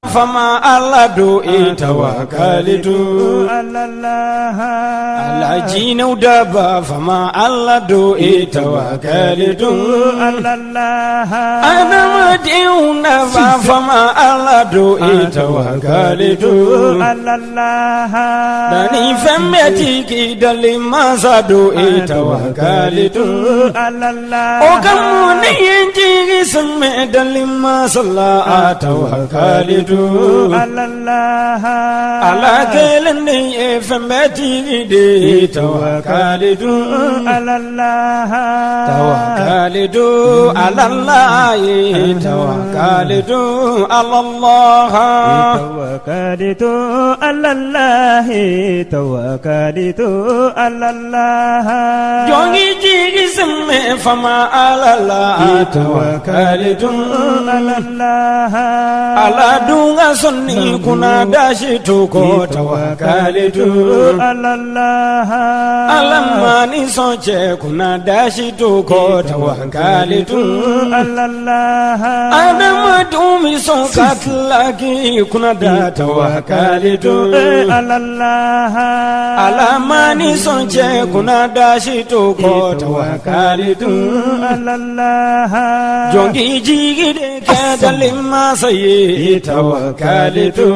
Fama ala don i tawakalitu ala jinɛw daba fama ala don i tawakalitu adamadenw nafa fama ala don i tawakalitu danni fɛn bɛɛ tigi dali masa don i tawakalitu o ka mun ne ye n jigi sɛmɛ dali masa la a tawakalitu ala kelen de ye fɛn bɛɛ tigi de ye tawakalitu tawakalitu ala la ye tawakalitu ala la Tawakalitu ala la tawakalitu ala la jɔn k'i jigi sɛmɛ fama ala la tawakalitu ala la ala dun ka sɔnni kunna dasi to kɔ tawakalitu ala la ala ma ni sɔn cɛ kunna dasi to kɔ tawakalitu ala la adamadenw bɛ sɔn ka tila k'i kunna da tawakalitu ala la ala ma ni sɔn cɛ kunna dasi to kɔ tawakalitu ala la jɔn k'i jigi de kɛ dali masa ye tawakalitu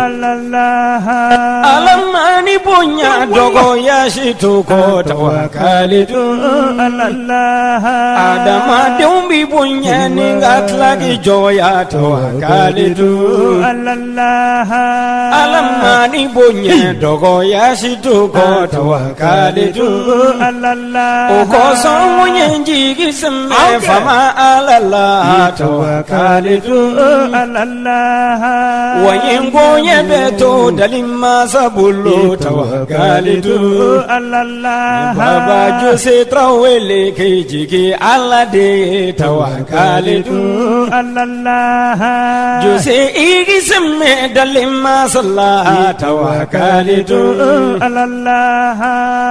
ala la ala ma ni bonya dɔgɔya si to kɔ tawakalitu ala la adamadenw b'i bonya ni ka tila k'i jɔya tawakalitu ala la ala ma ni bonya dɔgɔya si to kɔ tawakalitu ala la o kosɔn n ye n jigi sɛmɛ fama ala la tawakalitu ala la wa ye n koɲɛ bɛɛ to dali masa bolo tawakalitu ala la baba jose tarawele k'i jigi ala de ye tawakalitu ala la jose i k'i sɛmɛ dali masa la tawakalitu ala la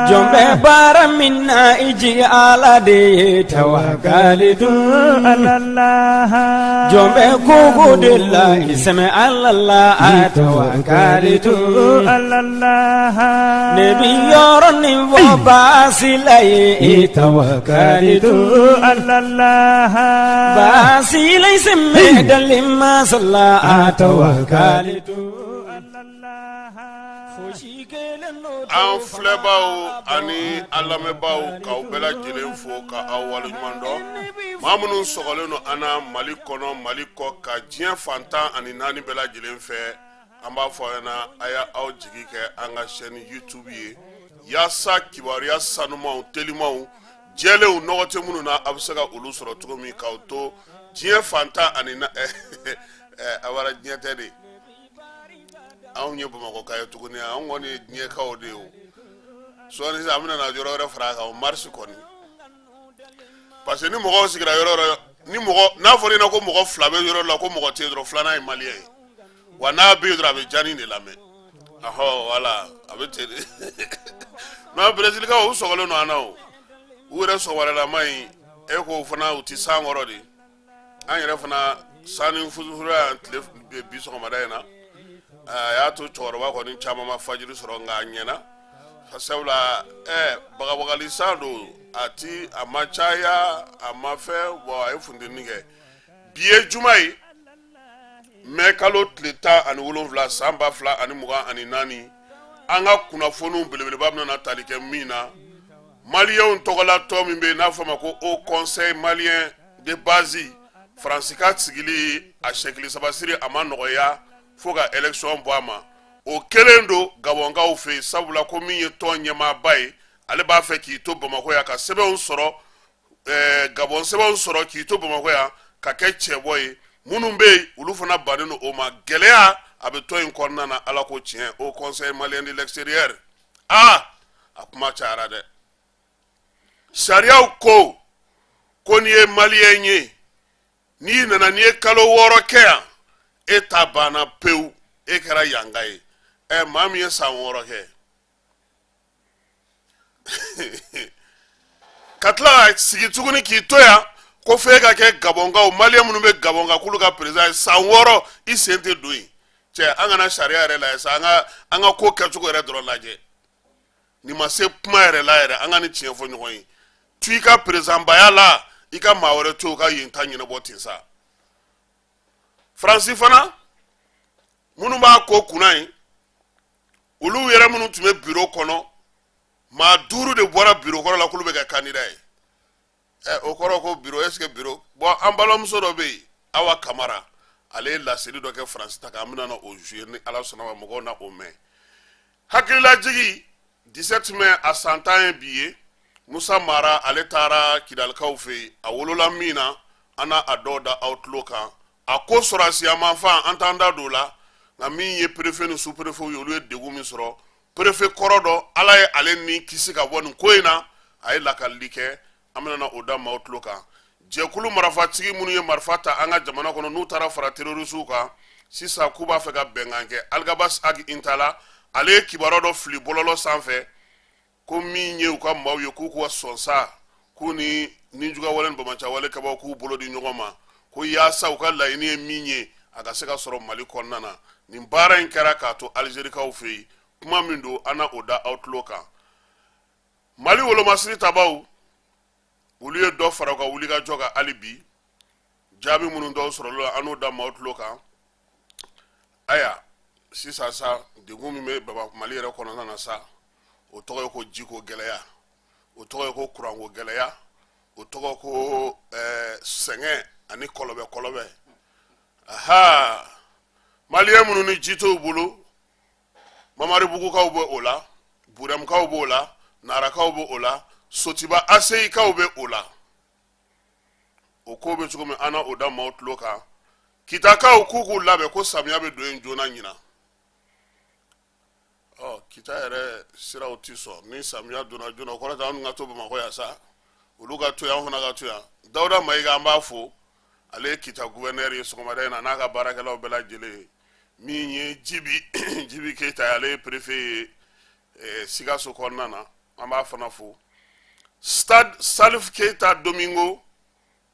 jɔn bɛ baara min na i jigi ala de ye tawakalitu ala la jɔn bɛ koko de la i sɛmɛ ala la tawakalitu ala la ne bi yɔrɔ nin fɔ baasi la ye i tawakalitu ala la baasi la i sɛmɛ dali masa la tawakalitu fosi kelen n'o An filɛbaw ani an lamɛnbaaw k'aw bɛɛ lajɛlen fo ka aw waleɲuman dɔn maa minnu sɔgɔlen don an na Mali kɔnɔ Mali kɔ kan diɲɛ fan 14 bɛɛ lajɛlen fɛ an b'a fɔ aw ɲɛna a y'aw jigi kɛ an ka chaîne YouTube ye yaasa kibaruya sanumanw telimanw jɛlenw nɔgɔ tɛ minnu na a bɛ se ka olu sɔrɔ cogo min k'aw to diɲɛ fan tan ani na a wara diɲɛ tɛ de anw ye bamakɔka ye tuguni anw kɔni ye diɲɛkaw de ye o sɔɔni sisan an bɛna na yɔrɔ wɛrɛ fara a kan o Mars kɔni parce que ni mɔgɔw sigira yɔrɔ yɔrɔ ni mɔgɔ n'a fɔra i ɲɛna ko mɔgɔ fila bɛ yɔrɔ la ko mɔgɔ tɛ yen dɔrɔn filanan ye maliyɛn ye wa n'a bɛ yen dɔrɔn a bɛ jani de lamɛn ahɔ wala a bɛ ten de mais Brésilkaw u sɔgɔlen don an na o u yɛrɛ sɔgɔrɛlama in e ko fana u ti san kɔrɔ de an yɛrɛ fana sanni fusufuru yan tile bi sɔgɔmada in na a y'a to cɛkɔrɔba kɔni caman ma fajiri sɔrɔ nka a ɲɛna sabula bagabagali san don a ti a ma caya a ma fɛn bɔn a ye funteni kɛ bi ye juma ye mɛ kalo tile 17 san 2024 an ka kunnafoniw belebeleba bɛna tali kɛ min na maliyɛnw tɔgɔla tɔn min bɛ yen n'a fɔ a ma ko haut conseil malien de base faransi ka sigili a siècle saba siri a ma nɔgɔya fo ka élection bɔ a ma o kelen don gabɔnkaw fɛ yen sabula ko min ye tɔn ɲɛmaaba ye ale b'a fɛ k'i to bamakɔ yan ka sɛbɛnw sɔrɔ gabɔn sɛbɛnw sɔrɔ k'i to bamakɔ yan ka kɛ cɛbɔ ye minnu bɛ yen olu fana bannen don o ma gɛlɛya a bɛ tɔn in kɔnɔna na ala ko tiɲɛ haut conseil malien de l'extérieur aa a kuma cayara dɛ sariyaw ko ko n'i ye maliyɛn ye n'i nana n'i ye kalo 6 kɛ yan e ta banna pewu e kɛra yanka ye ɛ maa min ye san 6 kɛ ka tila ka sigi tuguni k'i to yan ko f'e ka kɛ gabɔnkaw maliyɛn minnu bɛ gabɔn kan k'olu ka président ye san 6 i sen tɛ don yen. Cɛ, an kana sariya yɛrɛ lajɛ sa, an ka ko kɛcogo yɛrɛ dɔrɔn lajɛ. Nin ma se kuma yɛrɛ la yɛrɛ. An ka nin tiɲɛ fɔ ɲɔgɔn ye. To i ka perezanbaya la, i ka maa wɛrɛ to u ka yen ta ɲɛnabɔ ten sa. Faransi fana, minnu b'a ko kunna yen, olu yɛrɛ minnu tun bɛ biro kɔnɔ, maa 5 de bɔra biro kɔrɔ la k'olu bɛ kɛ kandida ye. Ɛ, o kɔrɔ ko biro, est ce que biro bɔn? An balimamuso dɔ bɛ yen, Awa Kamara, ale ye laseli dɔ kɛ Faransi ta kan. An bɛna na o jouer ni Ala sɔnna ma, mɔgɔw na o mɛn. Hakililajigi, 17 mai, a san 10 ye bi ye. Musa Mara, ale taara Kidalikaw fɛ yen, a wolola min na, an n'a a dɔw da aw tulo kan. A ko sɔrɔsiya manfan, an t'an da don o la, nka min ye perefe ni superefew ye, olu ye degun min sɔrɔ. Perefe kɔrɔ dɔ, Ala ye ale ni kisi ka bɔ nin ko in na, a ye lakalili kɛ, an bɛna na o da maaw tulo kan. Jɛkulu marifatigi minnu ye marifa ta an ka jamana kɔnɔ, n'u taara fara terorisiw kan sisan, k'u b'a fɛ ka bɛnkan kɛ. Alghabass Ag Intalla, ale ye kibaruya dɔ fili bɔlɔlɔ sanfɛ ko min ye u ka maaw ye, k'u ka sɔn sa, k'u ni nijuguwale ni banbaanciwale kɛbaaw k'u bolo di ɲɔgɔn ma, ko yaasa u ka laɲini ye min ye, a ka se ka sɔrɔ Mali kɔnɔna na. Nin baara in kɛra k'a to Alizerikaw fɛ yen. Kuma min don, an na o da aw tulo kan. Mali wolomasiri tabaw, olu ye dɔ fara u ka wulikajɔ kan hali bi. Jaabi minnu dɔw sɔrɔla la, an n'o da maaw tulo kan. Aya, sisan sa, degun min bɛ baba Mali yɛrɛ kɔnɔna na sa, o tɔgɔ ye ko jiko gɛlɛya, o tɔgɔ ye ko kuranko gɛlɛya, o tɔgɔ ko sɛgɛn ani kɔlɔbɛ kɔlɔbɛ. Aha, maliyɛn minnu ni ji t'u bolo, Mamaribugukaw bɛ o la, Burɛmukaw b'o la, Narakaw bɛ o la, Sotiba ACIkaw bɛ o la. O ko bɛ cogo min, an na o da maaw tulo kan. Kitakaw k'u labɛn ko samiya bɛ don yen joona ɲinan. Ɔ, Kita yɛrɛ siraw ti sɔn ni samiya donna joona, o kɔrɔ tɛ anw ka to Bamakɔ yan sa, olu ka to yan, an fana ka to yan. Dawuda Mayiga, an b'a fo, ale ye Kita gouverneur ye sɔgɔmada in na, n'a ka baarakɛlaw bɛɛ lajɛlen ye. Min ye Jibi Keyita ye, ale ye préfet ye Sikaso kɔnɔna na, an b'a fana fo. Stade Salif Keyita Domingo,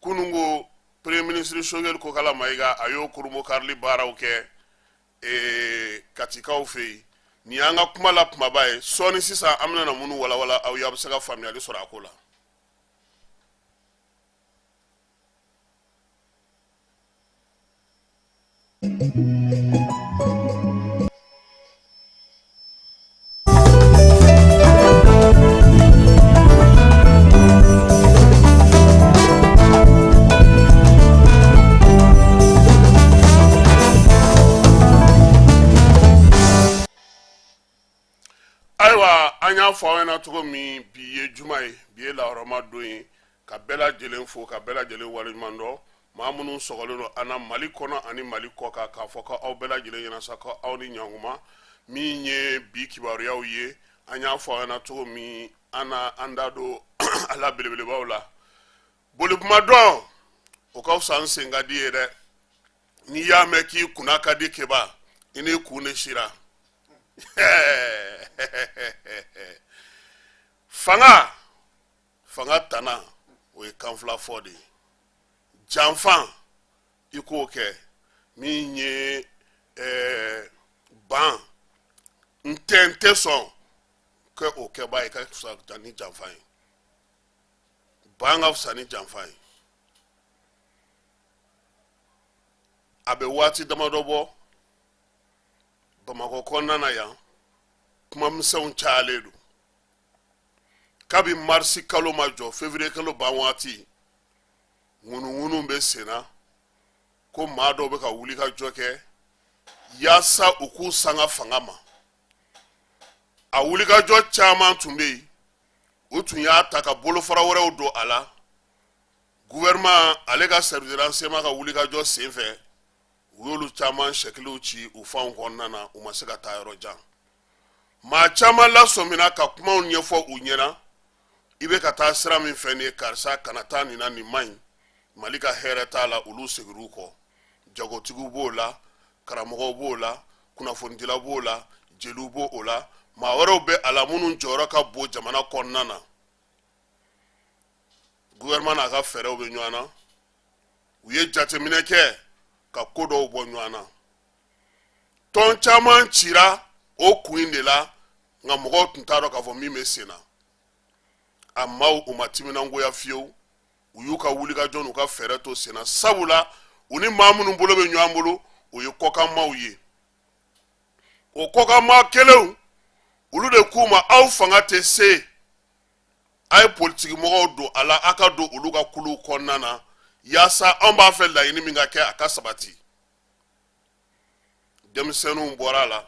kunungo premier ministre Choguel Kokala Mayiga, a y'o kurunbonkarili baaraw kɛ Katikaw fɛ yen. Nin y'an ka kuma la kumaba ye. Sɔɔni sisan, an bɛna na minnu walawala aw ye, a bɛ se ka faamuyali sɔrɔ a ko la. Ayiwa, an y'a fɔ aw ɲɛna cogo min, bi ye juma ye, bi ye lahɔrɔma don ye. Ka bɛɛ lajɛlen fo, ka bɛɛ lajɛlen waleɲuman dɔn, maa minnu sɔgɔlen don an na Mali kɔnɔ ani Mali kɔ kan, k'a fɔ ko aw bɛɛ lajɛlen ɲɛna sa, ko aw ni ɲankuma. Min ye bi kibaruyaw ye, an y'a fɔ aw ɲɛna cogo min, an na an da don a la belebelebaw la. Bolikuma dɔn, o ka fisa n sen ka di ye dɛ. N'i y'a mɛn k'i kunna ka di keba, i n'i kun de sira. Fanga tana, o ye kanfila fɔ de ye. Janfan, i k'o kɛ min ye ban n tɛ n tɛ sɔn kɛ o kɛbaa ye, ka fisa ni janfan ye. Ban ka fisa ni janfan ye. A bɛ waati damadɔ bɔ, Bamakɔ kɔnɔna na yan, kumamisɛnw cayalen don. Kabi marisi kalo ma jɔ, février kalo ban waati, ŋunuŋunu bɛ sen na ko maa dɔw bɛ ka wuli ka jɔ kɛ yaasa u k'u sanga fanga ma. A wulikajɔ caman tun bɛ yen, u tun y'a ta ka bolofara wɛrɛw don a la. Gouvernement ale ka service de renseignement ka wulikajɔ senfɛ, u y'olu caman sɛkiliw ci u fanw kɔnɔna na, u ma se ka taa yɔrɔ jan. Maa caman lasɔmina ka kumaw ɲɛfɔ u ɲɛna: i bɛ ka taa sira min fɛ nin ye, karisa, kana taa nin na, nin man ɲi, Mali ka hɛrɛ t'a la. Olu seginr'u kɔ. Jagotigiw b'o la, karamɔgɔw b'o la, kunnafonidilaw b'o la, jeliw b'o o la, maa wɛrɛw bɛ a la minnu jɔyɔrɔ ka bon jamana kɔnɔna na. Gouvernement n'a ka fɛɛrɛw bɛ ɲɔgɔn na, u ye jateminɛ kɛ ka ko dɔw bɔ ɲɔgɔn na. Tɔn caman cira o kun in de la, nka mɔgɔw tun t'a dɔn k'a fɔ min bɛ sen na. A maaw u ma timinangoya fiyewu, u y'u ka wulikajɔ n'u ka fɛɛrɛ to sen na, sabula u ni maa minnu bolo bɛ ɲɔgɔn bolo, o ye kɔkanmaaw ye. O kɔkanmaa kelenw, olu de k'u ma: aw fanga tɛ se, a ye politiki mɔgɔw don a la, a ka don olu ka kuluw kɔnɔna na, yaasa anw b'a fɛ laɲini min ka kɛ, a ka sabati. Denmisɛnninw bɔra a la,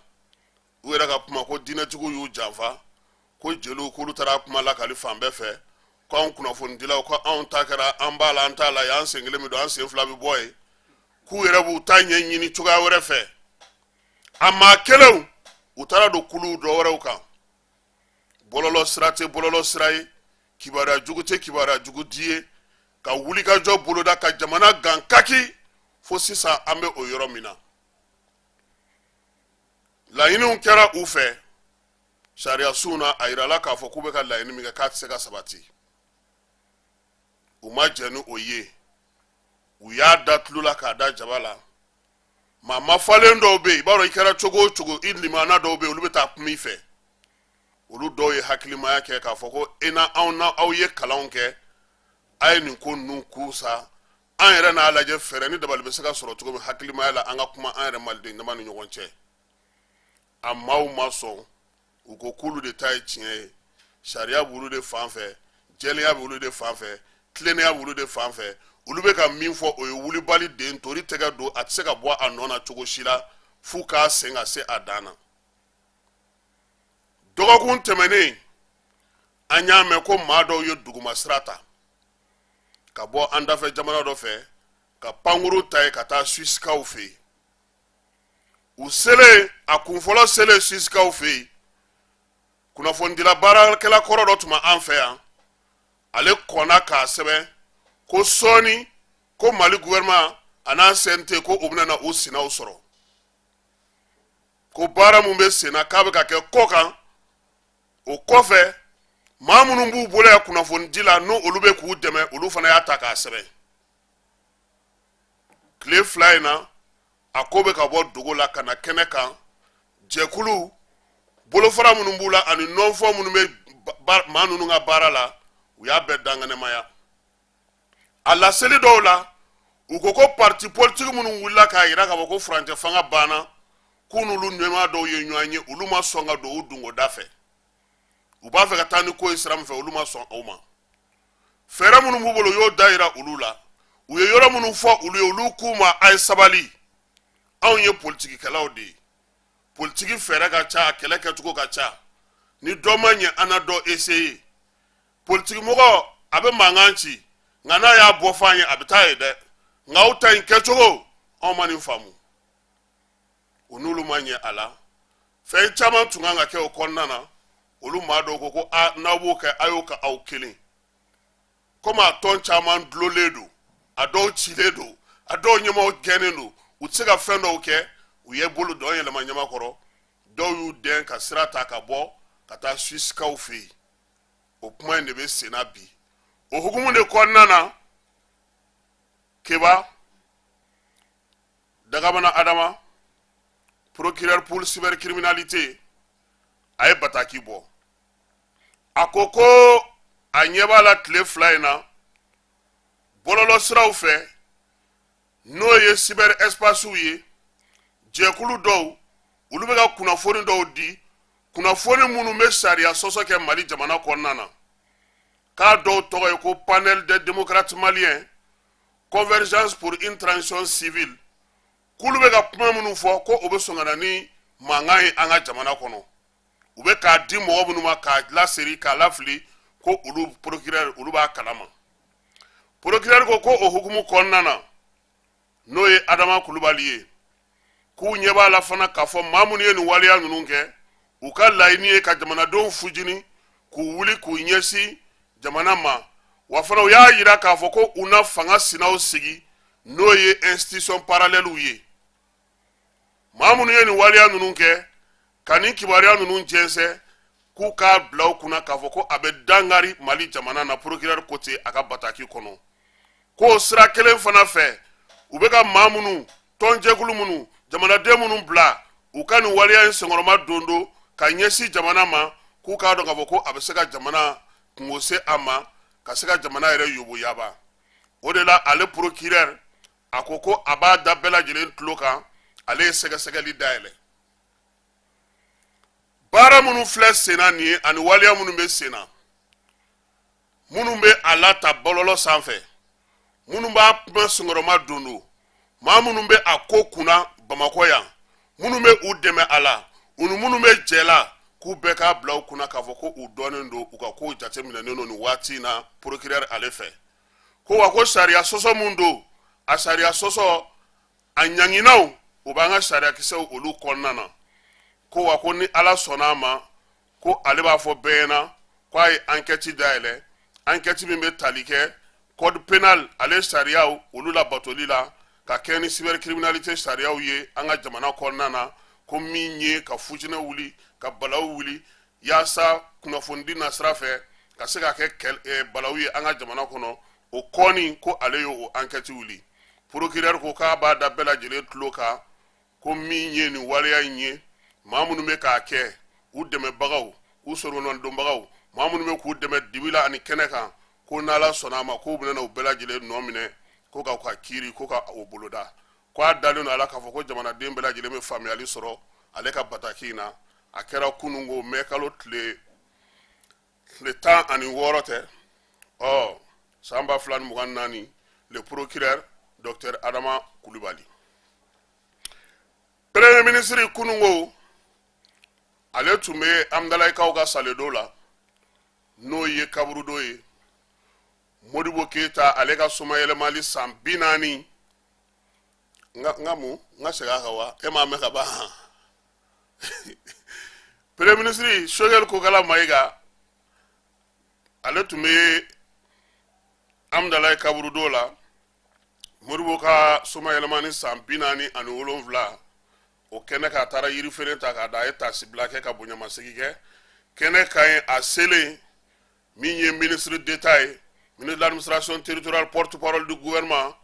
u yɛrɛ ka kuma ko diinɛtigiw y'u janfa, ko jeliw k'olu taara kuma lakali fan bɛɛ fɛ, ko anw kunnafonidilaw, ko anw ta kɛra an b'a la, an t'a la, y'an sen kelen bɛ don, an sen fila bɛ bɔ yen, k'u yɛrɛ b'u ta ɲɛɲini cogoya wɛrɛ fɛ. A maa kelenw, u taara don kuluw dɔ wɛrɛw kan. Bɔlɔlɔ sira tɛ bɔlɔlɔ sira ye, kibaruya jugu tɛ kibaruya jugu di ye, ka wulikajɔ boloda ka jamana gan kaki fo sisan an bɛ o yɔrɔ min na. Laɲiniw kɛra u fɛ sariyasunw na, a yirala k'a fɔ k'u bɛ ka laɲini min kɛ, k'a tɛ se ka sabati. U ma jɛn ni o ye, u y'a da tulu la k'a da jaba la. Maa mafalen dɔw bɛ yen, i b'a dɔn i kɛra cogo o cogo, i limana dɔw bɛ yen, olu bɛ taa kuma i fɛ. Olu dɔw ye hakilimaya kɛ k'a fɔ ko e na anw na aw ye kalanw kɛ, a ye nin ko ninnu ku sa, an yɛrɛ n'a lajɛ fɛɛrɛ ni dabali bɛ se ka sɔrɔ cogo min hakilimaya la, an ka kuma an yɛrɛ maliden dama ni ɲɔgɔn cɛ. A maaw ma sɔn, u ko k'olu de ta ye tiɲɛ ye, sariya b'olu de fan fɛ, jɛlenya b'olu de fan fɛ, tilennenya b'olu de fan fɛ. Olu bɛ ka min fɔ, o ye wulibali den tori tɛgɛ don, a tɛ se ka bɔ a nɔ na cogo si la f'u k'a sen ka se a dan na. Dɔgɔkun tɛmɛnen, an y'a mɛn ko maa dɔw ye duguma sira ta ka bɔ an dafɛ jamana dɔ fɛ, ka pankuru ta yen ka taa Suisikaw fɛ yen. U selen, a kunfɔlɔ selen Suisikaw fɛ yen, kunnafonidila baarakɛla kɔrɔ dɔ tun bɛ an fɛ yan, ale kɔnna k'a sɛbɛn ko sɔɔni ko Mali gouvernement a n'a CNT ko u bɛna na u sinaw sɔrɔ, ko baara min bɛ sen na k'a bɛ ka kɛ kɔ kan. O kɔfɛ, maa minnu b'u bolo yan kunnafonidi la, n'o olu bɛ k'u dɛmɛ, olu fana y'a ta k'a sɛbɛn. Tile 2 in na, a ko bɛ ka bɔ dogo la ka na kɛnɛ kan. Jɛkulu bolofara minnu b'u la ani nɔnfɔ minnu bɛ maa ninnu ka baara la, u y'a bɛɛ dankɛnɛmaya. A laseli dɔw la, u ko ko parti politique minnu wulila k'a jira k'a fɔ ko furancɛ fanga banna, k'u n'olu ɲɛmaa dɔw ye ɲɔgɔn ye, olu ma sɔn ka don u dongoda fɛ. U b'a fɛ ka taa ni ko ye sira min fɛ, olu ma sɔn o ma. Fɛɛrɛ minnu b'u bolo, u y'o da yira olu la. U ye yɔrɔ minnu fɔ olu ye, olu k'u ma: a ye sabali, anw ye politikikɛlaw de ye, politiki fɛɛrɛ ka ca, a kɛlɛ kɛcogo ka ca, ni dɔ ma ɲɛ, an na dɔ essayer. Politikimɔgɔ a bɛ mankan ci, nka n'a y'a bɔ f'an ye, a bɛ taa ye dɛ, nka aw ta in kɛcogo, anw ma nin faamu. U n'olu ma ɲɛ a la. Fɛn caman tun kan ka kɛ o kɔnɔna na. Olu maa dɔw ko ko a n'aw b'o kɛ, a y'o kɛ aw kelen, komi a tɔn caman dulonlen don, a dɔw cilen don, a dɔw ɲɛmaaw gɛnnen don, u tɛ se ka fɛn dɔw kɛ. U ye bolo dɔn yɛlɛma ɲama kɔrɔ, dɔw y'u dɛn ka sira ta ka bɔ ka taa Suisikaw fɛ yen. O kuma in de bɛ sen na bi. O hukumu de kɔnɔna na, Keba Dagabana Adama, procureur pour cybercriminalité, a ye bataki bɔ. A ko ko a ɲɛ b'a la tile 2 in na, bɔlɔlɔ siraw fɛ, n'o ye cyber espace ye, jɛkulu dɔw, olu bɛ ka kunnafoni dɔw di, kunnafoni minnu bɛ sariya sɔsɔ kɛ Mali jamana kɔnɔna na, k'a dɔw tɔgɔ ye ko Panel des démocrates maliens, Convergence pour une transition civile, k'olu bɛ ka kuma minnu fɔ, ko o bɛ sɔn ka na ni mankan ye an ka jamana kɔnɔ. U bɛ k'a di mɔgɔ minnu ma k'a laseri, k'a lafili, ko olu procureur, olu b'a kalama. Procureur ko ko o hukumu kɔnɔna na, n'o ye Adama Kulubali ye, k'u ɲɛ b'a la fana k'a fɔ maa minnu ye nin waleya ninnu kɛ, u ka laɲini ye ka jamanadenw fujini k'u wuli k'u ɲɛsin jamana ma. Wa fana, u y'a yira k'a fɔ ko u na fanga sinaw sigi, n'o ye institution parallèle ye. Maa minnu ye nin waleya ninnu kɛ ka nin kibaruya ninnu jɛnsɛn, k'u k'a bila u kunna k'a fɔ ko a bɛ dankari Mali jamana na. Procureur ko ten a ka bataki kɔnɔ k'o sira kelen fana fɛ, u bɛ ka maa minnu, tɔnjɛkulu minnu, jamanaden minnu bila U ka nin waleya in senkɔrɔma don don ka ɲɛsin jamana ma, k'u k'a dɔn k'a fɔ ko a bɛ se ka jamana kungo se a ma, ka se ka jamana yɛrɛ yoboyaba. O de la, ale procureur a ko ko a b'a da bɛɛ lajɛlen tulo kan, ale ye sɛgɛsɛgɛli dayɛlɛ. Baara minnu filɛ senna nin ye, ani waleya minnu bɛ senna, minnu bɛ a lata bɔlɔlɔ sanfɛ, minnu b'a kuma senkɔrɔma don don, maa minnu bɛ a ko kunna Bamakɔ yan, minnu bɛ u dɛmɛ a la, u ni minnu bɛ jɛ la, k'u bɛɛ k'a bila u kunna k'a fɔ ko u dɔnnen don, u ka kow jateminɛnen don nin waati in na procureur ale fɛ. Ko wa ko sariya sɔsɔ mun don, a sariya sɔsɔ a ɲanginaw o b'an ka sariyakisɛw olu kɔnɔna na. Ko wa ko ni Ala sɔnna a ma, ko ale b'a fɔ bɛɛ ɲɛna ko a ye ankɛti dayɛlɛ, ankɛti min bɛ tali kɛ code pénal ale sariyaw olu labatoli la, ka kɛ ni cybercriminalité sariyaw ye an ka jamana kɔnɔna na. Ko min ye ka futinɛ wuli, ka balawu wuli, yaasa kunnafonidi nasira fɛ ka se ka kɛ balawu ye an ka jamana kɔnɔ, o kɔni ko ale ye o ankɛti wuli. Procureur ko k'a b'a da bɛɛ lajɛlen tulo kan ko min ye nin waleya in ye, maa minnu bɛ k'a kɛ, u dɛmɛbagaw, u soronadonbagaw, maa minnu bɛ k'u dɛmɛ dibi la ani kɛnɛ kan, ko n'Ala sɔnna a ma, k'u bɛna u bɛɛ lajɛlen nɔ minɛ, ko ka u ka kiiri ko ka o boloda. Ko a dalen don a la k'a fɔ ko jamanaden bɛɛ lajɛlen bɛ faamuyali sɔrɔ ale ka bataki in na. A kɛra kununko mɛ kalo tile 16 tɛ ɔ san 2024. Le procureur docteur Adama Kulibali. Premier ministre, kununko ale tun bɛ Amdalayikaw ka saledo la, n'o ye kaburudo ye, Modibo Keyita ale ka somayɛlɛmali san 40. N ka mun n ka segin a kan wa? E m'a mɛn ka ban. Premier ministre Choguel Kokala Mayiga, ale tun bɛ Amdalayi kaburudo la, Modibo ka somayɛlɛmani san 47, o kɛnɛ k'a taara yirifere ta k'a da, a ye tasibila kɛ ka bonyamasegin kɛ kɛnɛ kan ye. A selen, min ye ministre d'État ye, ministre de l'Administration territoriale, porte-parole du gouvernement,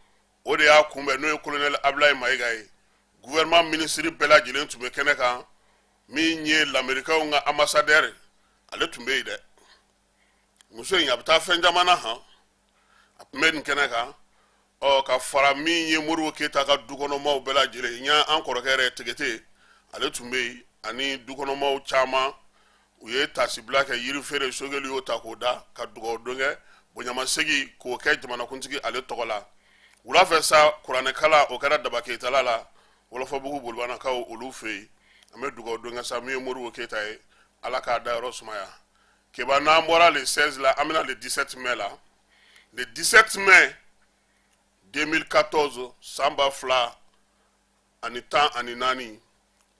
o de y'a kunbɛn, n'o ye colonel Ablaye Mayiga ye. Gouvernement ministre bɛɛ lajɛlen tun bɛ kɛnɛ kan. Min ye lamɛrikaw ka ambassadeur, ale tun bɛ yen dɛ. Muso in a bɛ taa fɛn caman na han. A tun bɛ nin kɛnɛ kan ɔ ka fara min ye Modibo Keyita ka dukɔnɔmaw bɛɛ lajɛlen n y'an kɔrɔkɛ yɛrɛ Tegete, ale tun bɛ yen, ani dukɔnɔmaw caman. U ye tasibila kɛ, yirifeere Choguel y'o ta k'o da, ka dugawu don kɛ, bonyamasegin k'o kɛ jamanakuntigi ale tɔgɔ la. Wula fɛ sa, kuranɛkala o kɛra Daba Keyitala la, Wɔlɔfɔbugu Bolibanakaw olu fɛ yen. An bɛ dugawu don kɛ sa min ye Modibo Keyita ye, Ala k'a dayɔrɔ sumaya. Keba, n'an bɔra le 16 la, an bɛna le 17 mai la. Le 17 mai 2014, san 2014,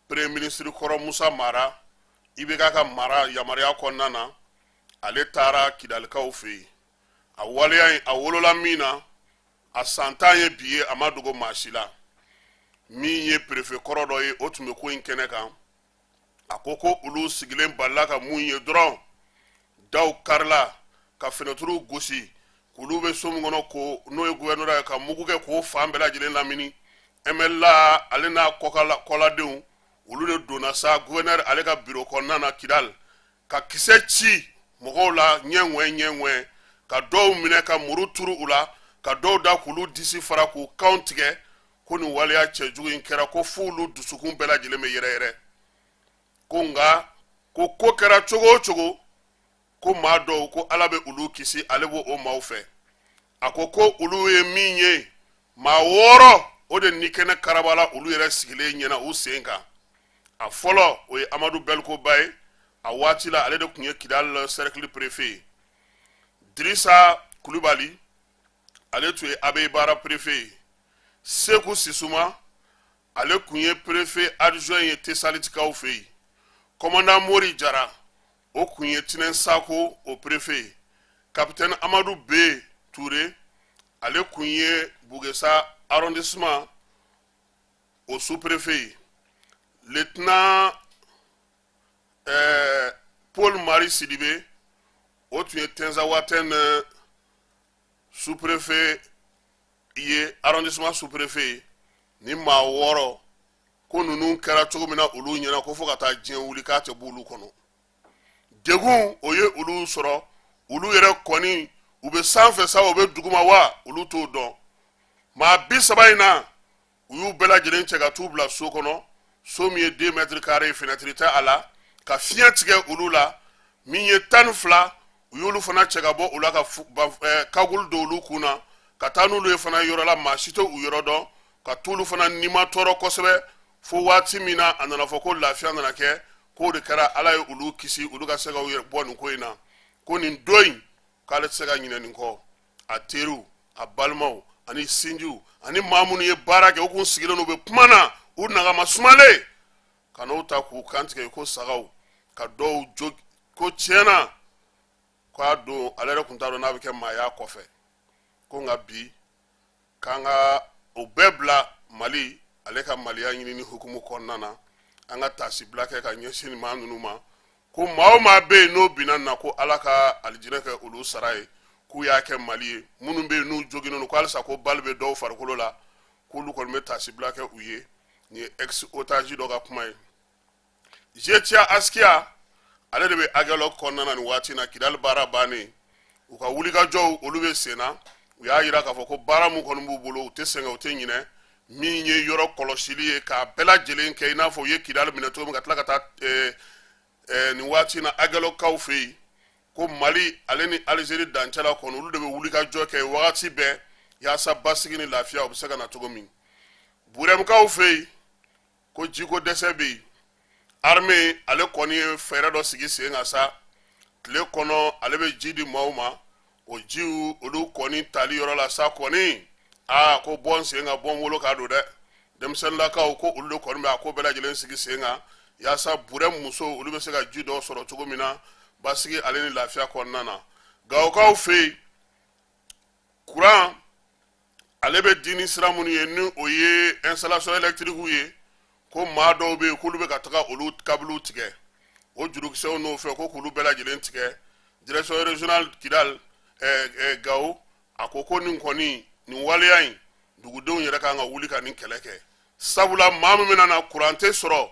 premier ministre kɔrɔ Musa Mara, IBK ka mara yamaruya kɔnɔna na, ale taara Kidalikaw fɛ yen. A waleya in a wolola min na, a san 10 ye bi ye, a ma dogo maa si la. Min ye préfet kɔrɔ dɔ ye, o tun bɛ ko in kɛnɛ kan. A ko ko olu sigilen balila ka mun ye dɔrɔn, daw karila, ka fenɛtiriw gosi, k'olu bɛ so min kɔnɔ ko n'o ye gouvernorat ye, ka mugu kɛ k'o fan bɛɛ lajɛlen lamini. MNLA ale n'a kɔladenw, olu de donna sa gouverneur ale ka bureau kɔnɔna na Kidal, ka kisɛ ci mɔgɔw la ɲɛŋwɛ ɲɛŋwɛ, ka dɔw minɛ ka muru turu u la, ka dɔw da k'olu disi fara, k'u kanw tigɛ. Ko nin waleya cɛjugu in kɛra ko f'olu olu dusukun bɛɛ lajɛlen bɛ yɛrɛyɛrɛ. Ko nka ko ko kɛra cogo o cogo, ko maa dɔw ko Ala bɛ olu kisi, ale b'o o maaw fɛ. A ko ko olu ye min ye, maa wɔɔrɔ o de ni kɛnɛ karabala olu yɛrɛ sigilen ɲɛna u sen kan. A fɔlɔ, o ye Amadu Bɛlikoba ye. A waati la, ale de tun ye Kidal cercle préfet ye. Dirisa Kulubali, ale tun ye Abeibara préfet ye. Seku Sisuma, ale tun ye préfet adjoint ye Tesalitikaw fɛ yen. Commandant Mori Jara, o tun ye Tinɛn Sako o préfet ye. Capitaine Amadu B Ture, ale tun ye Bugesa arrondissement o sous-préfet ye. Lieutenant Paul Marie Sidibe, o tun ye Tɛnzawatɛn sous-préfet ye, arrondissement sous-préfet ye. Ni maa wɔɔrɔ Ko ninnu kɛra cogo min na olu ɲɛna, ko fo ka taa diɲɛ wuli k'a tɛ b'olu kɔnɔ. Degun o ye olu sɔrɔ. Olu yɛrɛ kɔni, u bɛ sanfɛ sa, u bɛ duguma wa, olu t'o dɔn. Maa 30 in na, u y'u bɛɛ lajɛlen cɛ ka t'u bila so kɔnɔ, so min ye 2 mètres carrés, fenêtre tɛ a la, ka fiɲɛ tigɛ olu la. Min ye 12, u y'olu fana cɛ ka bɔ u la, ka cagoule don olu kun na, ka taa n'olu ye fana yɔrɔ la, maa si tɛ u yɔrɔ dɔn, ka t'olu fana nima tɔɔrɔ kosɛbɛ, fo waati min na a nana fɔ ko lafiya nana kɛ, k'o de kɛra Ala ye olu kisi, olu ka se ka u yɛrɛ bɔ nin ko in na. Ko nin don in, k'ale tɛ se ka ɲinɛ nin kɔ. A teriw, a balimaw ani sinjiw ani maa minnu ye baara kɛ, u kun sigilen u bɛ kuma na, u nagama sumalen, ka n'o ta k'u kantigɛ ko sagaw, ka dɔw jo. Ko tiɲɛna, k'a don ale yɛrɛ kun t'a dɔn n'a bɛ kɛ maaya kɔfɛ. Ko nka bi, k'an ka o bɛɛ bila Mali, ale ka maliya ɲinini hukumu kɔnɔna na, an ka taasibila kɛ ka ɲɛsin nin maa ninnu ma. Ko maa o maa bɛ yen n'o binna na, ko Ala ka alijinɛ kɛ olu sara ye, k'u y'a kɛ Mali ye. Minnu bɛ yen n'u joginnen don, ko halisa ko balle bɛ dɔw farikolo la, k'olu kɔni bɛ taasibila kɛ u ye. Nin ye ex otage dɔ ka kuma ye. GTIA Askia, ale de bɛ Aguelhok kɔnɔna na nin waati na. Kidali baara bannen, u ka wulikajɔw olu bɛ sen na. U y'a yira k'a fɔ ko baara min kɔni b'u bolo, u tɛ sɛgɛn, u tɛ ɲinɛ. Min ye yɔrɔ kɔlɔsili ye, k'a bɛɛ lajɛlen kɛ i n'a fɔ u ye Kidali minɛ cogo min, ka tila ka taa nin waati na Aguelhokkaw fɛ yen. Ko Mali ale ni Alizeri dancɛ la kɔni, olu de bɛ wulikajɔ kɛ wagati bɛɛ yaasa basigi ni lafiya o bɛ se ka na cogo min. Burɛmukaw fɛ yen, ko jiko dɛsɛ bɛ yen. Armée ale kɔni ye fɛɛrɛ dɔ sigi sen kan sa, tile kɔnɔ ale bɛ ji di maaw ma. O jiw olu kɔni tali yɔrɔ la sa kɔni, aa, ko bɔ n sen ka bɔ n wolo ka don dɛ. Denmisɛnninlakaw ko olu de kɔni bɛ a ko bɛɛ lajɛlen sigi sen kan yaasa Burɛ musow olu bɛ se ka ji dɔw sɔrɔ cogo min na, basigi ale ni lafiya kɔnɔna na. Gawokaw fɛ yen, kuran ale bɛ di ni sira minnu ye, ni o ye installation électrique ye, ko maa dɔw bɛ yen k'olu bɛ ka taga olu kabiluw tigɛ, o jurukisɛw n'o fɛ, ko k'olu bɛɛ lajɛlen tigɛ. Direction régionale Kidal, Gawo, a ko ko nin kɔni, nin waleya in, dugudenw yɛrɛ kan ka wuli ka nin kɛlɛ kɛ, sabula maa min bɛna na kuran tɛ sɔrɔ,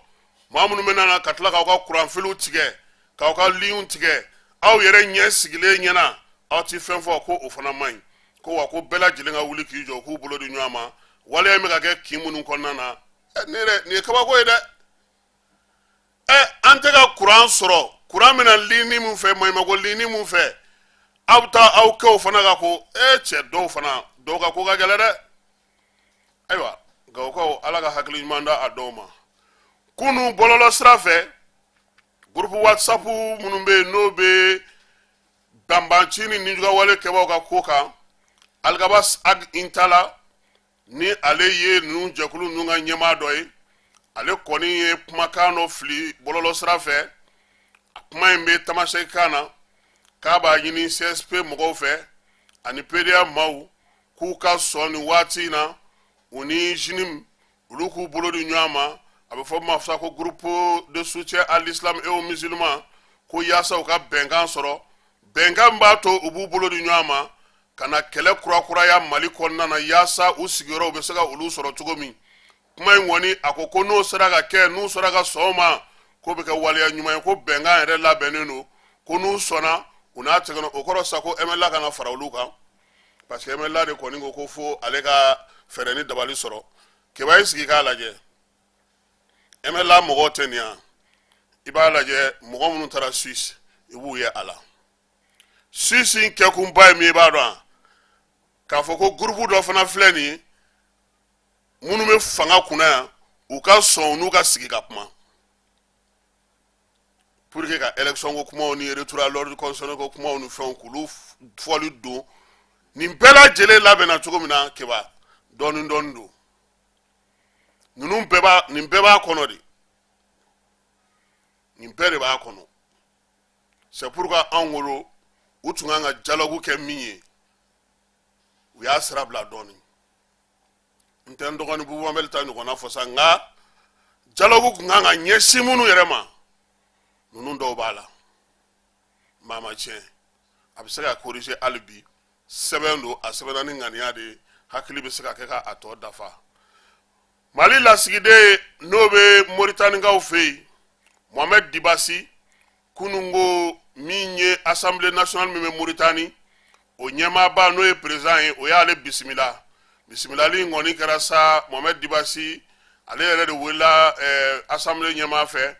maa minnu bɛna na ka tila k'aw ka kuranfiliw tigɛ, k'aw ka liɲiw tigɛ aw yɛrɛ ɲɛ sigilen ɲɛna, aw ti fɛn fɔ, ko o fana man ɲi. Ko wa ko bɛɛ lajɛlen ka wuli k'i jɔ, k'u bolo di ɲɔgɔn ma, waleya in bɛ ka kɛ kin minnu kɔnɔna na. Ɛ, ne yɛrɛ, nin ye kabako ye dɛ. Ɛ, an tɛ ka kuran sɔrɔ, kuran bɛna ligne min fɛ, maɲumako ligne min fɛ, aw bɛ taa aw kɛ o fana ka ko. Ɛ, cɛ, dɔw fana, dɔw ka ko ka gɛlɛn dɛ. Ayiwa, Gawokaw, Ala ka hakili ɲuman da a dɔw ma. Kunu, bɔlɔlɔ sira fɛ, groupe WhatsApp minnu bɛ yen, n'o bɛ banbanci ni nijugawale kɛbaaw ka ko kan, Alghabass Ag Intalla, ni ale ye ninnu jɛkulu ninnu ka ɲɛmaa dɔ ye, ale kɔni ye kumakan dɔ fili bɔlɔlɔ sira fɛ. A kuma in bɛ tamasɛkikan na, k'a b'a ɲini CSP mɔgɔw fɛ ani PDA maaw k'u ka sɔn nin waati in na, u ni JNIM olu k'u bolo di ɲɔgɔn ma, a bɛ fɔ min ma sa ko Groupe de soutien à l'islam et aux musulmans, ko yaasa u ka bɛnkan sɔrɔ, bɛnkan b'a to u b'u bolo di ɲɔgɔn ma ka na kɛlɛ kurakuraya Mali kɔnɔna na, yaasa u sigiyɔrɔw bɛ se ka olu sɔrɔ cogo min. Kuma in kɔni, a ko ko n'o sera ka kɛ, n'u sera ka sɔn o ma, k'o bɛ kɛ waleya ɲuman ye. Ko bɛnkan yɛrɛ labɛnnen don, ko n'u sɔnna, u n'a tɛgɛ. O kɔrɔ sa ko MNLA kana fara olu kan, parce que MNLA de kɔni ko ko fo ale ka fɛɛrɛ ni dabali sɔrɔ. Keba, y'i sigi k'a lajɛ, MNLA mɔgɔw tɛ nin yan. I b'a lajɛ, mɔgɔ minnu taara Suisse, i b'u ye a la. Suisse in kɛkunba ye min ye, i b'a dɔn wa? K'a fɔ ko groupe dɔ fana filɛ nin ye, minnu bɛ fanga kunna yan, u ka sɔn u n'u ka sigi ka kuma pour que ka élection ko kumaw ni retour à l'ordre constitutionnel ko kumaw ni fɛnw, k'olu fɔli don. Nin bɛɛ lajɛlen labɛnna cogo min na, Keba, dɔɔni dɔɔni don. Ninnu bɛɛ b'a, nin bɛɛ b'a kɔnɔ de, nin bɛɛ de b'a kɔnɔ. C'est pourquoi anw wolo, u tun kan ka dialogue kɛ min ye, u y'a sira bila dɔɔni. N tɛ n dɔgɔnin Bubamɛli ta ɲɔgɔnna fɔ sa, nka dialogue tun kan ka ɲɛsin minnu yɛrɛ ma, ninnu dɔw b'a la. Maa ma tiɲɛ, a bɛ se ka corriger hali bi. Sɛbɛn don, a sɛbɛnna ni ŋaniya de ye, hakili bɛ se ka kɛ ka a tɔ dafa. Mali lasigiden n'o bɛ Moritanikaw fɛ yen, Mohamed Dibasi, kununko min ye Assemblée nationale min bɛ Moritani, o ɲɛmaaba n'o ye président ye, o y'ale bisimila. Bisimilali in kɔni kɛra sa, Mohamed Dibasi ale yɛrɛ de welela Assemblée ɲɛmaa fɛ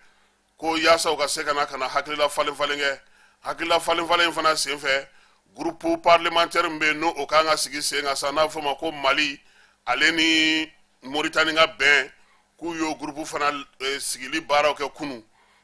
ko yaasa u ka se ka na ka na hakilila falen falen kɛ. Hakilila falen falen in fana senfɛ, groupe parlementaire min bɛ yen, n'o o kan ka sigi sen kan sa, n'a bɛ f'o ma ko Mali ale ni Moritani ka bɛn, k'u y'o groupe fana sigili baaraw kɛ kunun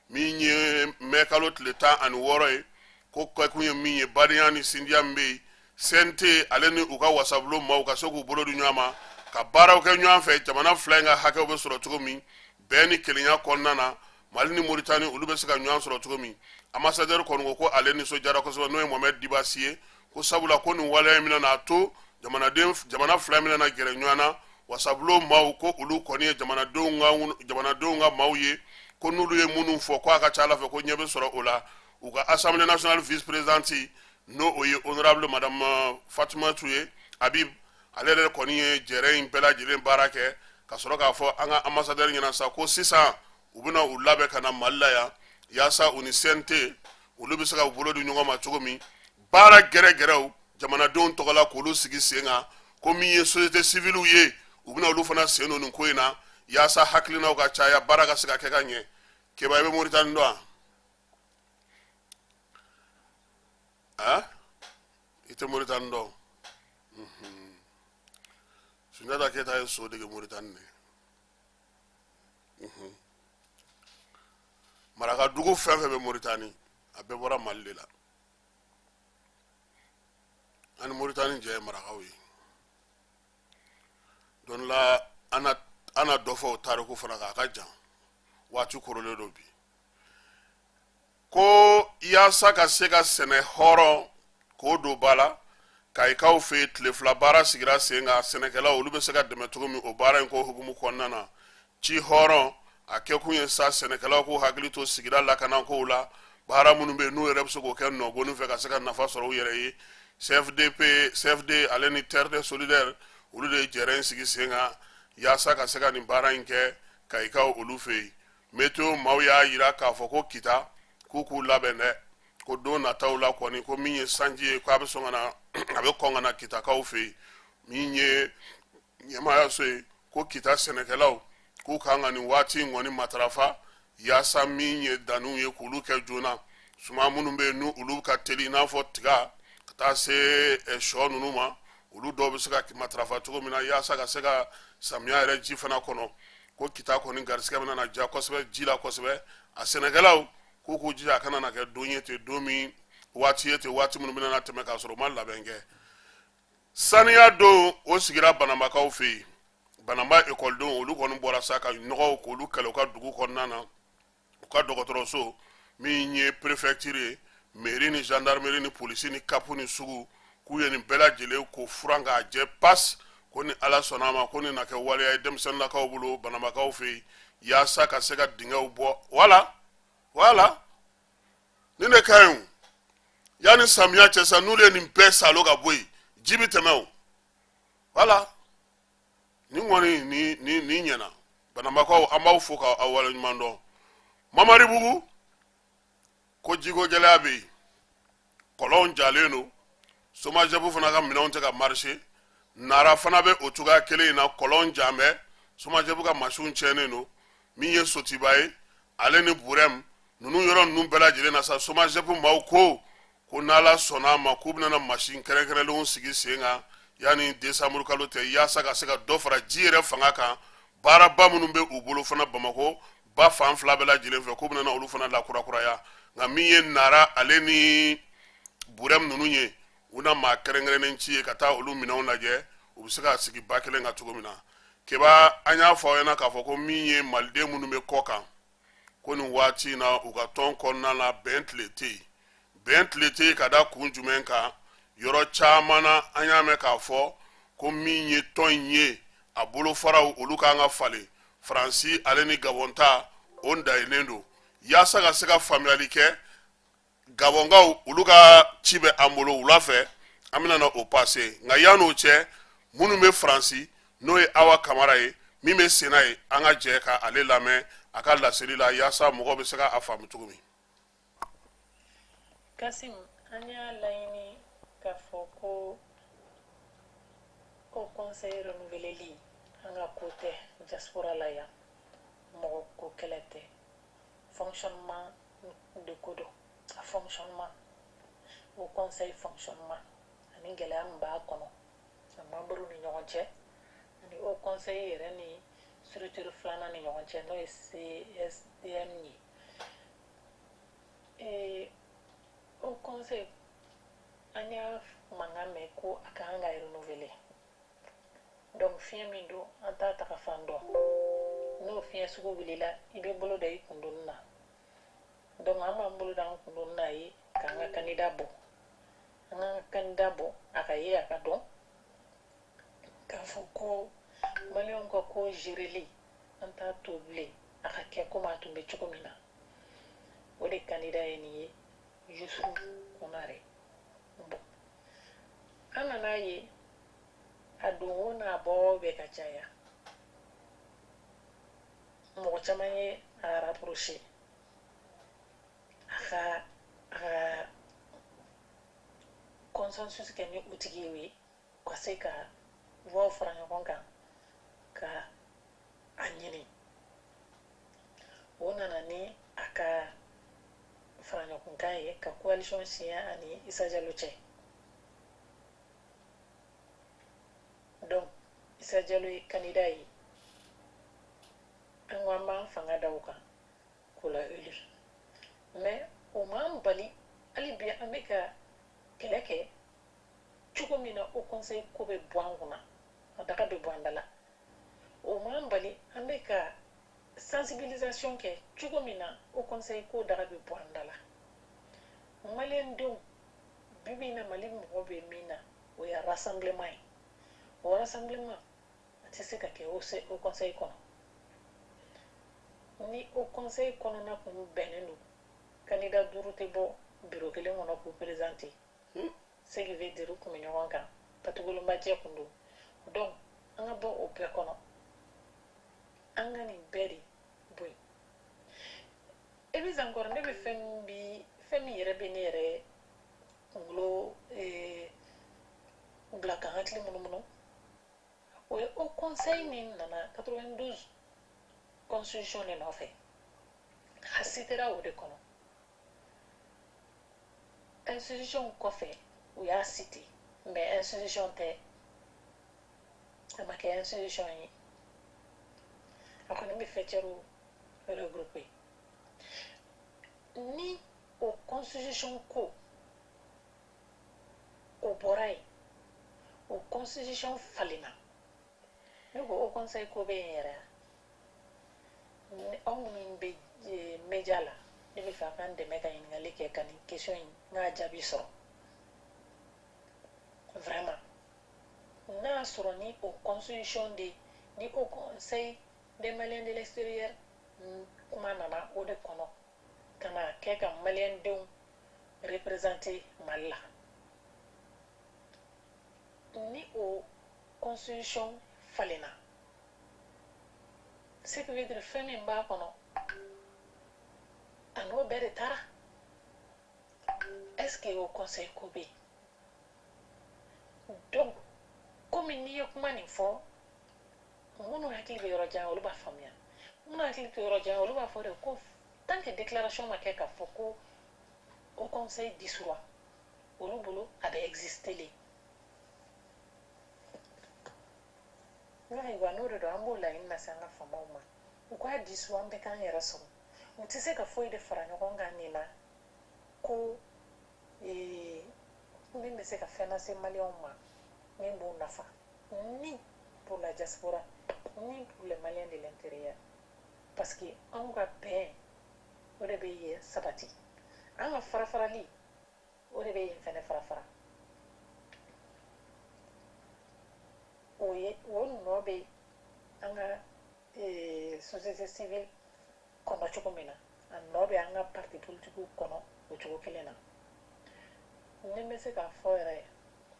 min ye mɛ kalo tile 16 ye. Ko kɛkun ye min ye, badenya ni sindiya min bɛ yen, CNT ale ni u ka wasabulon maaw ka se k'u bolo di ɲɔgɔn ma ka baaraw kɛ ɲɔgɔn fɛ, jamana fila in ka hakɛw bɛ sɔrɔ cogo min bɛn ni kelenya kɔnɔna na, Mali ni Moritani olu bɛ se ka ɲɔgɔn sɔrɔ cogo min. Ambassadeur kɔni ko ko ale nisɔndiyara kosɛbɛ, n'o ye Mohamed Dibasi ye, ko sabula ko nin waleya in bɛna n'a to jamanaden jamana fila bɛna na gɛrɛ ɲɔgɔn na. Wasabulon maaw ko olu kɔni ye jamanadenw ka maaw ye, ko n'olu ye minnu fɔ, ko a ka ca ala fɛ ko ɲɛ bɛ sɔrɔ o la. U ka Assemblée nationale vice présidente, n'o o ye honorable madame Fatumatu ye Habib, ale yɛrɛ kɔni ye jɛrɛ in bɛɛ lajɛlen baara kɛ ka sɔrɔ k'a fɔ an ka ambassadeur ɲɛna sa ko sisan u bɛna u labɛn ka na Mali la yan, yaasa u ni CNT olu bɛ se ka u bolo di ɲɔgɔn ma cogo min, baara gɛrɛgɛrɛw jamanadenw tɔgɔ la k'olu sigi sen kan. Ko min ye société civile ye, u bɛna olu fana sen don nin ko in na, yaasa hakilinaw ka caya, baara ka se ka kɛ ka ɲɛ. Keba, i bɛ Moritani dɔn wa? I tɛ Moritani dɔn? Sunjata Keyita ye so dege Moritani de. Marakadugu fɛn fɛn bɛ Moritani, a bɛɛ bɔra Mali de la. An ni Moritani jɛ ye marakaw ye. Don la an na dɔ fɔ o tariku fana kan, a ka jan, waati korolen don bi. Ko yaasa ka se ka sɛnɛ hɔrɔn k'o don ba la Kayikaw fɛ yen, tile 2 baara sigira sen kan, sɛnɛkɛlaw olu bɛ se ka dɛmɛ cogo min. O baara in ko hukumu kɔnɔna na, ci hɔrɔn a kɛkun ye sa, sɛnɛkɛlaw k'u hakili to sigida lakanakow la, baara minnu bɛ yen n'u yɛrɛ bɛ se k'o kɛ nɔgɔni fɛ ka se ka nafa sɔrɔ u yɛrɛ ye. CFDP, CFD ale ni Terre des Solidaires, olu de ye jɛrɛ in sigi sen kan yaasa ka se ka nin baara in kɛ Kayikaw olu fɛ yen. Météo maaw y'a yira k'a fɔ ko Kita k'u k'u labɛn dɛ, ko don nataw la kɔni, ko min ye sanji ye, k'a bɛ sɔn ka na, a bɛ kɔn ka na Kitakaw fɛ yen. Min ye ɲɛmaayaso ye, ko Kita sɛnɛkɛlaw k'u kan ka nin waati in kɔni matarafa, yaasa min ye danniw ye, k'olu kɛ joona. Suman minnu bɛ yen n'u olu ka teli, i n'a fɔ tiga ka taa se sɔ ninnu ma, olu dɔw bɛ se ka matarafa cogo min na, yaasa ka se ka samiya yɛrɛ ji fana kɔnɔ. Ko Kita kɔni garisigɛ bɛna na diya kosɛbɛ ji la kosɛbɛ. A sɛnɛkɛlaw k'u k'u jija, a kana na kɛ don ye ten, don min waati ye ten, waati minnu bɛna na tɛmɛ k'a sɔrɔ u ma labɛn kɛ. Saniya don o sigira Banambakaw fɛ yen. Banamba ekɔlidenw olu kɔni bɔra sa ka nɔgɔw k'olu kɛlɛ u ka dugu kɔnɔna na. U ka dɔgɔtɔrɔso min ye préfecture ye, mairie ni gendarmerie ni polisi ni kapu ni sugu, k'u ye nin bɛɛ lajɛlen ko furan k'a jɛ pas. Ko ni Ala sɔnna a ma, ko nin na kɛ waleya ye denmisɛnninlakaw bolo Banambakaw fɛ yen, yaasa ka se ka dingɛw bɔ. Wala nin de ka ɲi o. Yanni samiya cɛ sa, n'olu ye nin bɛɛ salo ka bɔ yen, ji bɛ tɛmɛ o. Wala nin kɔni ni ɲɛna. Banambakaw, an b'aw fo k'aw waleɲuman dɔn. Mamaribugu, ko jiko gɛlɛya bɛ yen, kɔlɔnw jalen don, SOMAGEP fana ka minɛnw tɛ ka marcher. Nara fana bɛ o cogoya kelen in na, kɔlɔn jan bɛ, SOMAGEP ka masinw tiɲɛnen don. Min ye Sotiba ye ale ni Burɛm ninnu, yɔrɔ ninnu bɛɛ lajɛlen na sa, SOMAGEP maaw ko n'Ala sɔnna a ma, k'u bɛna masin kɛrɛnkɛrɛnlenw sigi sen kan yanni desanburu kalo tɛ, yaasa ka se ka dɔ fara ji yɛrɛ fanga kan. Baaraba minnu bɛ u bolo fana Bamakɔ ba fan fila bɛɛ lajɛlen fɛ, k'u bɛna olu fana lakurakuraya. Nka min ye Nara ale ni Burɛm ninnu ye, u na maa kɛrɛnkɛrɛnnen ci ye ka taa olu minɛnw lajɛ, u bɛ se ka sigi ba kelen kan cogo min na. Keba, an y'a fɔ aw ɲɛna k'a fɔ ko min ye maliden minnu bɛ kɔ kan, ko nin waati in na, u ka tɔn kɔnɔna na, bɛn tile tɛ yen. Bɛn tile tɛ yen ka da kun jumɛn kan? Yɔrɔ caman na, an y'a mɛn k'a fɔ ko min ye tɔn in ye, a bolofaraw olu kan ka falen. Faransi ale ni Gabɔn ta o dayilen don. Yaasa ka se ka faamuyali kɛ, Gabɔnkaw olu ka ci bɛ an bolo wula fɛ, an bɛna na o pase. Nka yann'o cɛ, minnu bɛ Faransi, n'o ye Awa Kamara ye, Min bɛ senna ye, an ka jɛ ka ale lamɛn a ka laseli la, yaasa mɔgɔw bɛ se ka a faamu cogo min. Kasim, an y'a laɲini k'a fɔ ko Haut Conseil renouveleli, an ka ko tɛ diaspora la yan, mɔgɔ ko kɛlɛ tɛ, fonctionnement de ko don. A fonctionnement, Haut Conseil fonctionnement ani gɛlɛya min b'a kɔnɔ, a membre ni ɲɔgɔn cɛ, ani Haut Conseil yɛrɛ ni structure filanan ni ɲɔgɔn cɛ, n'o ye CSDM ye. Haut Conseil, an y'a mankan mɛn ko a ka kan ka renouveler. Donc fiɲɛ min don, an t'a taga fan dɔn. N'o fiɲɛ sugu wulila, i bɛ bolo da i kundoni na. Donc an b'an bolo da an kundoni na ye k'an ka candidat bɔ, an ka candidat bɔ, a ka ye, a ka dɔn k'a fɔ ko maliyɛnw ka ko géreli, an t'a to bilen a ka kɛ komi a tun bɛ cogo min na. O de candidat ye nin ye, Yusufu Konare. Bon, an nana ye a donko n'a bɔ bɛ ka caya, mɔgɔ caman ye a rapproché a ka consensus kɛ ni o tigi ye, ka se ka voix fara ɲɔgɔn kan ka a ɲini. O nana ni a ka fara ɲɔgɔn kan ye ka coalition signé ani Issa Diallo cɛ. Donc Issa Diallo ye candidat ye, an ko an b'an fanga da o kan k'o la élu. Mais o m'an bali, hali bi an bɛ ka kɛlɛ kɛ cogo min na, Haut Conseil ko bɛ bɔ an kunna, a daga bɛ bɔ an da la. O m'an bali, an bɛ ka sensibilisation kɛ cogo min na, Haut Conseil ko daga bɛ bɔ an da la. Maliyɛn denw, bi bi in na, Mali mɔgɔ bɛ min na, o ye rassemblement ye. O rassemblement a tɛ se ka kɛ Haut Conseil kɔnɔ. Ni Haut Conseil kɔnɔna kun bɛnnen don, candidat duuru tɛ bɔ bureau kelen kɔnɔ k'u présenter. Ce qui veut dire u kun bɛ ɲɔgɔn kan, patugolonbajɛ kun don. Donc an ka bɔ o bɛɛ kɔnɔ, an ka nin bɛɛ de bɔ yen. Et puis encore, ne bɛ fɛn min bi, fɛn min yɛrɛ bɛ ne yɛrɛ kunkolo bila ka n hakili munumunu, o ye Haut Conseil min nana 92 constitution de nɔfɛ, a citera o de kɔnɔ. Institution kɔfɛ, u y'a cité, mais institution tɛ, a ma kɛ institution ye. A kɔni bɛ faîtièrew regroupé. Ni o constitution ko o bɔra yen, o constitution falenna, ne ko Haut Conseil ko bɛ yen yɛrɛ. Aw minnu bɛ média la, ne bɛ fɛ a k'an dɛmɛ ka ɲininkali kɛ ka nin question in n k'a jaabi sɔrɔ vraiment. N'a y'a sɔrɔ ni o constitution de, ni Haut Conseil des Maliens de l'extérieur kuma nana o de kɔnɔ ka na kɛ ka maliyɛn denw représenter Mali la, ni o constitution falenna, ce qui veut dire fɛn min b'a kɔnɔ, a n'o bɛɛ de taara. Est ce que o conseil ko bɛ yen? Donc komi n'i ye kuma nin fɔ, minnu hakili bɛ yɔrɔ jan, olu b'a faamuya. Minnu hakili tɛ yɔrɔ jan, olu b'a fɔ de ko tant que déclaration ma kɛ k'a fɔ ko Haut Conseil dissoudra, olu bolo a bɛ exister le. Ayiwa, n'o de don, an b'o laɲini lase an ka faamaw ma, u k'a dissous, an bɛɛ k'an yɛrɛ sɔrɔ. U tɛ se ka foyi de fara ɲɔgɔn kan nin na ko min bɛ se ka fɛn lase maliyɛnw ma, min b'u nafa, ni pour la diaspora, ni pour les Maliens de l'intérieur, parce que anw ka bɛn, o de bɛ yen sabati. An ka fara farali, o de bɛ yen fɛnɛ fara fara. O ye o nɔ bɛ an ka société civile kɔnɔ cogo min na, a nɔ bɛ an ka parti politique kɔnɔ o cogo kelen na. Ni n bɛ se k'a fɔ yɛrɛ,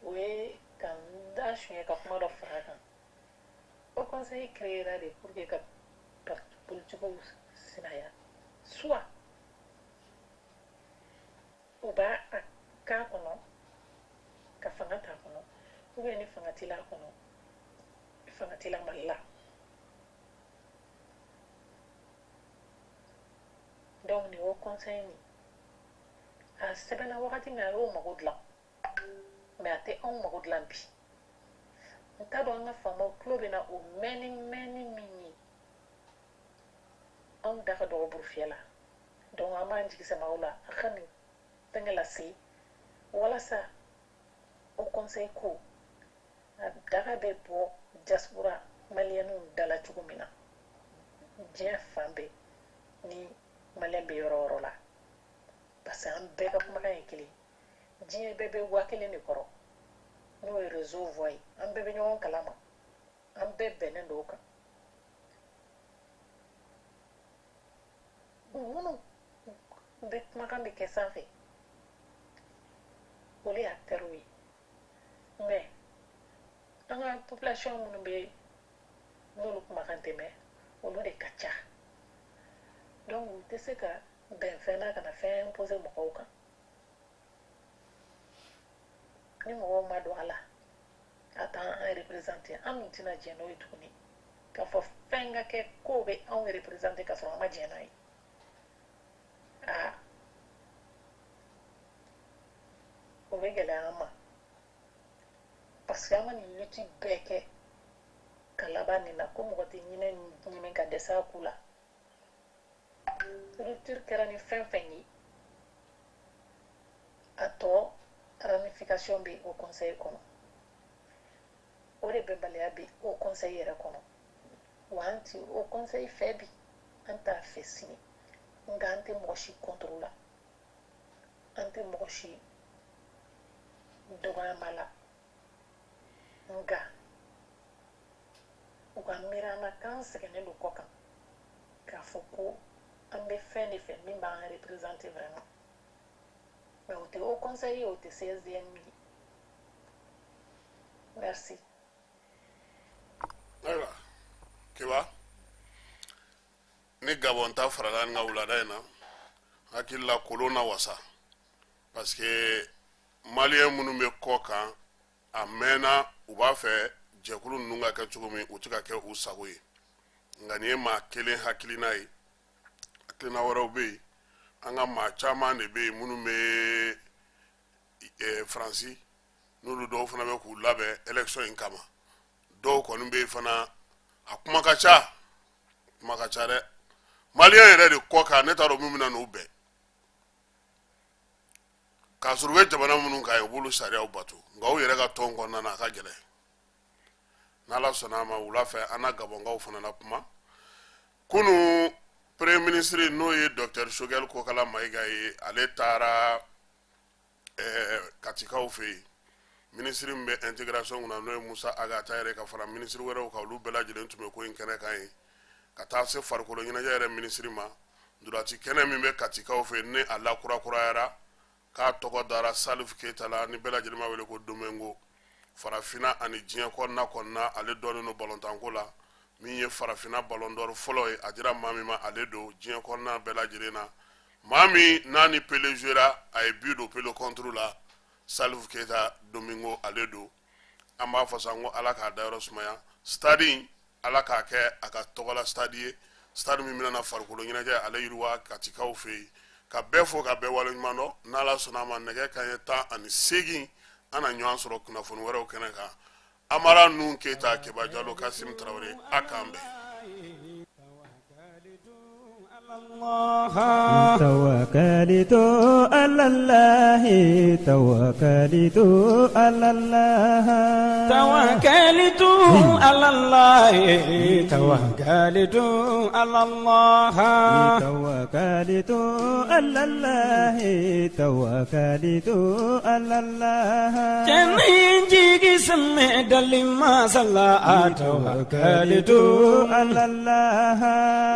o ye ka n da suɲɛ ka kuma dɔ fara a kan. Haut Conseil créera de pour que ka parti politiquew sinaya, soit u b'a a k'a kɔnɔ ka fanga t'a kɔnɔ, ou bien ni fanga t'i la kɔnɔ, fanga t'i la Mali la. Donc nin Haut Conseil nin, a sɛbɛnna wagati min, a y'o mago dilan, mais a tɛ anw mago dilan bi. N t'a dɔn an ka faamaw tulo bɛ na o mɛnni mɛnni min ye, anw da ka dɔgɔ burufiyɛ la. Donc an b'an jigi sɛmɛ aw la, a ka nin fɛngɛ lase walasa Haut Conseil ko a daga bɛ bɔ diaspora maliyɛnw da la cogo min na diɲɛ fan bɛɛ, ni maliyɛn bɛ yɔrɔ o yɔrɔ la, parce que an bɛɛ ka kumakan ye kelen, diɲɛ bɛɛ bɛ wa kelen de kɔrɔ, n'o ye réseau voix ye, an bɛɛ bɛ ɲɔgɔn kalama, an bɛɛ bɛnnen don o kan. Minnu bɛ kumakan bɛ kɛ sanfɛ, olu ye acteurs ye, mais an ka population minnu bɛ n'olu kumakan tɛ mɛn, olu de ka ca. Donc u tɛ se ka bɛn fɛn na ka na fɛn imposer mɔgɔw kan ni mɔgɔw ma don a la, a t'an représenter. An dun tɛna jɛn n'o ye tuguni k'a fɔ fɛn ka kɛ k'o bɛ anw représenter ka sɔrɔ an ma jɛn n'a ye. Aa, o bɛ gɛlɛya an ma, parce que an ka nin lutte bɛɛ kɛ ka laban nin na ko mɔgɔ tɛ ɲinɛ ɲimi ka dɛsɛ a ku la. Rupture kɛra ni fɛn fɛn ye, a tɔ ramification bɛ Haut Conseil kɔnɔ, o de bɛnbaliya bɛ Haut Conseil yɛrɛ kɔnɔ. Wa an ti Haut Conseil fɛ bi, an t'a fɛ sini, nka an tɛ mɔgɔ si contre la, an tɛ mɔgɔ si dɔgɔyama la, nka u ka miiri an na k'an sɛgɛnnen don kɔ kan, k'a fɔ ko an bɛ fɛn de fɛ min b'an représenter vraiment. Mais o tɛ Haut Conseil ye, o tɛ CSDM ye. Merci. Ayiwa Keba, ni Gabɔn ta farala an ka wulada in na, hakili la kolon na wasa, parce que maliyɛn minnu bɛ kɔ kan a mɛnna, u b'a fɛ jɛkulu ninnu ka kɛ cogo min, u tɛ ka kɛ u sago ye. Nka nin ye maa kelen hakilina ye, hakilina wɛrɛw bɛ yen. An ka maa caman de bɛ yen minnu bɛ Faransi, n'olu dɔw fana bɛ k'u labɛn élection in kama. Dɔw kɔni bɛ yen fana, a kuma ka ca, kuma ka ca dɛ. Maliyɛn yɛrɛ de kɔ kan, ne t'a dɔn min bɛna n'u bɛn, k'a sɔrɔ u bɛ jamana minnu kan yen, u b'olu sariyaw bato, nka u yɛrɛ ka tɔn kɔnɔna na, a ka gɛlɛn. N'Ala sɔnna a ma, wula fɛ an na Gabɔnkaw fana na kuma. Kunu, premier ministre, n'o ye docteur Choguel Kokala Mayiga ye, ale taara Katikaw fɛ yen. Ministre min bɛ intégration kunna, n'o ye Musa Agata yɛrɛ, ka fara ministre wɛrɛw kan, olu bɛɛ lajɛlen tun bɛ ko in kɛnɛ kan yen, ka taa se farikolo ɲɛnajɛ yɛrɛ ministre ma. Ntolaci kɛnɛ min bɛ Katikaw fɛ yen, ni a lakurakurayara k'a tɔgɔ dara Salif Keyita la, ni bɛɛ lajɛlen b'a wele ko Domengo, farafinna ani diɲɛ kɔnɔna, ale dɔnnen don balontanko la. Min ye farafinna ballon d'or fɔlɔ ye, a dira maa min ma, ale don diɲɛ kɔnɔna bɛɛ lajɛlen na. Maa min n'a ni Pele jouera, a ye but don Pele contre la, Salif Keyita Domingo, ale don. An b'a fɔ sa ko Ala k'a dayɔrɔ sumaya. Stade in, Ala k'a kɛ a ka tɔgɔla stade ye, stade min bɛna na farikolo ɲɛnajɛ ale yiriwa Katikaw fɛ yen. Ka bɛɛ fo, ka bɛɛ waleɲuman dɔn. N'Ala sɔnna a ma, nɛgɛ kanɲɛ 18, an na ɲɔgɔn sɔrɔ kunnafoni wɛrɛw kɛnɛ kan. Amara Nun Keyita, Keba Jalo, Kasim Tarawele, a k'an bɛn. توكلت على الله، توكلت على الله. توكلت على الله، توكلت على الله. توكلت على الله، توكلت على الله. جنين سمي دل ما صلى، توكلت على الله.